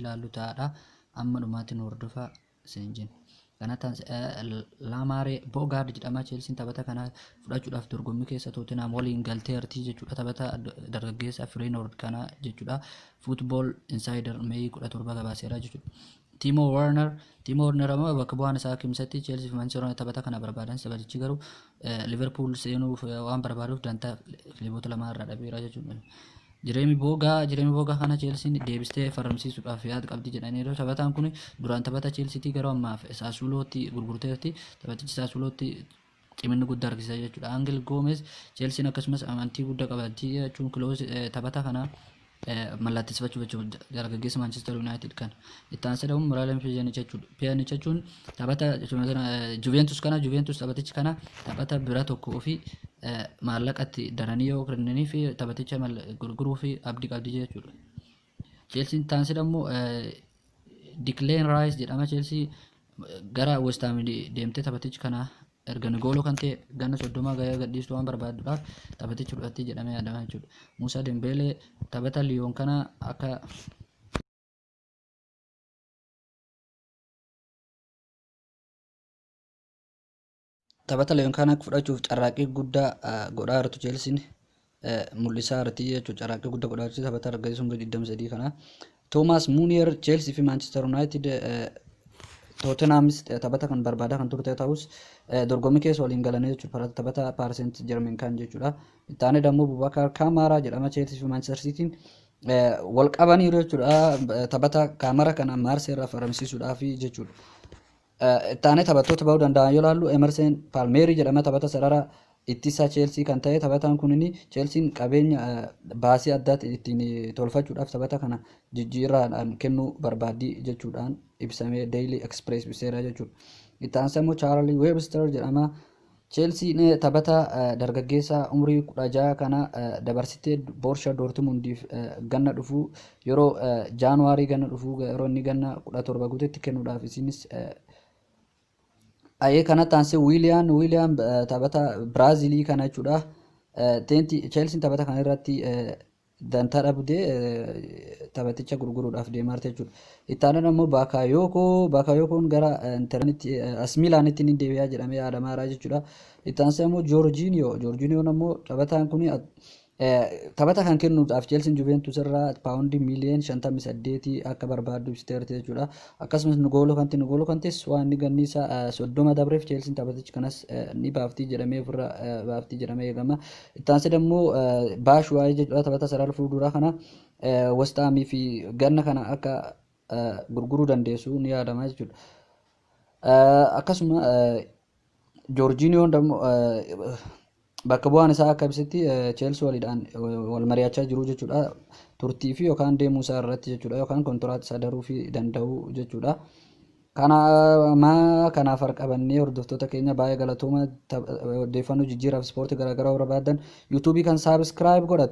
ilaallu ta'aadha. Amma dhumaatti nu hordofaa isin jenna. Kana Laamaaree Boogaard jedhama. Cheelsiin taphata kana fudhachuudhaaf dorgommii keessa Tootenaam waliin galteerti jechuudha. Taphata dargaggeessa Feyenoord kana jechuudha. Football Insider May 17 gabaaseera jechuudha. Timo Werner, Timo Werner ammoo bakka bu'aan isaa kimsatti Cheelsii fi Manchester United taphata kana barbaadan, taphatichi garuu Liverpool seenuuf waan barbaaduuf dantaa kilaboota lamaa irraa dhabeera jechuudha. Jireemi Boogaa, Jireemi Boogaa kana Cheelsiin deebistee faramsiisuudhaaf yaada qabdi jedhaniiru. Taphataan kun duraan taphata Cheelsiitii garuu ammaaf Saasuulootti gurgurteerti. Taphatichi Saasuulootti ciminni guddaa argisiisa jechuudha. Angel Gomes Cheelsiin akkasumas amantii guddaa qabatti jechuun kiloos taphata kana mallatteessifachuu jechuudha. Dargaggeessa Manchester United kana. Itti aansee immoo Miralem Pjanic jechuudha. Pjanic jechuun taphata Juventus kana, Juventus taphatichi kana taphata bira tokko ofii maallaqatti daranii yoo kennanii fi taphaticha gurguruu fi abdii qabdi jechuudha. Cheelsiin itti aansee immoo Declan Rice jedhama. Cheelsii gara West Ham deemtee taphatichi kana erga N'Golo kan ta'e ganna 30 gahee gadhiistuu waan barbaadduudhaaf taphatichi fudhattee jedhamee yaadama jechuudha. Musa Dembele taphata Liyoon kana akka taphata Liyoon kana fudhachuuf carraaqqii guddaa godhaa jirtu Cheelsiin mul'isaa jirti jechuudha. Carraaqqii guddaa godhaa jirti taphata dargaggeessa umrii 23 kana. Toomaas Muuniyer Cheelsii fi Maanchister Yuunaayitid Tootenhaamis taphata kan barbaadaa kan turte ta'us dorgommii keessa waliin galanii jechuudha. Taphata Paaris Seent Jermeen kan jechuudha. Itti aanee dammoo Bubakar Kamaaraa jedhama. Cheelsii fi Maanchister Siitiin wal qabaniiru jechuudha. Taphata Kaamara kana Maarsee irraa faramsiisuudhaaf jechuudha. Itti aanee taphattoota bahuu danda'an yoo ilaallu Emerson Palmeeri jedhama, taphata sarara ittisaa Cheelsii kan ta'e. Taphataan kun Cheelsiin qabeenya baasii addaatti ittiin tolfachuudhaaf taphata kana jijjiirraadhaan kennuu barbaaddi jechuudhaan ibsamee Daily Express ibseera jechuudha. Itti aansee immoo Chaarlii Webster jedhama. Cheelsiin taphata dargaggeessa umrii 16 kana dabarsitee Borsha Dortmundiif ganna dhufuu yeroo Jaanuwaarii ganna dhufuu yeroo inni ganna 17 guutetti kennuudhaaf isinis ayee. Kanatti aansee Wiiliyaam taphata Biraazilii kana jechuudha. Cheelsiin taphata kana irratti dantaa dhabdee taphaticha gurguruudhaaf deemaa jirti jechuudha. Itti aanan ammoo Baakayookoo, Baakayookoon gara Interitti as Miilaanitti ni deebi'aa jedhamee yaadamaa jira jechuudha. Itti aansee ammoo Joorjiiniyoo, Joorjiiniyoon ammoo taphataan kun taphata kan kennuudhaaf Cheelsiin Juventus irraa paawundii miiliyoona 58 akka barbaaddu ibsiteerti jechuudha. Akkasumas N'Golo Kante, N'Golo Kantes waan inni ganni isaa 30 dabreef Cheelsiin taphatichi kanas ni baaftii jedhamee ofirra baaftii jedhamee eegama. Itti aansee immoo Baash waa'ee jechuudha, taphata sarara fuulduraa kana West Ham fi ganna kana akka gurguruu dandeessu ni yaadama jechuudha. Akkasuma Joorjiiniyoon bakka bu'aan isaa akka ibsetti Cheelsii waliidhaan wal mari'achaa jiru jechuudha. Turtii fi yookaan deemuu isaa irratti jechuudha, yookaan kontiraata isaa daruu fi danda'u jechuudha. Kana maa kanaaf harqabannee hordoftoota keenya baay'ee galatooma. Odeeffannoo jijjiiraaf ispoortii garaagaraa barbaadan yuutuubii kan saabiskiraayib godha.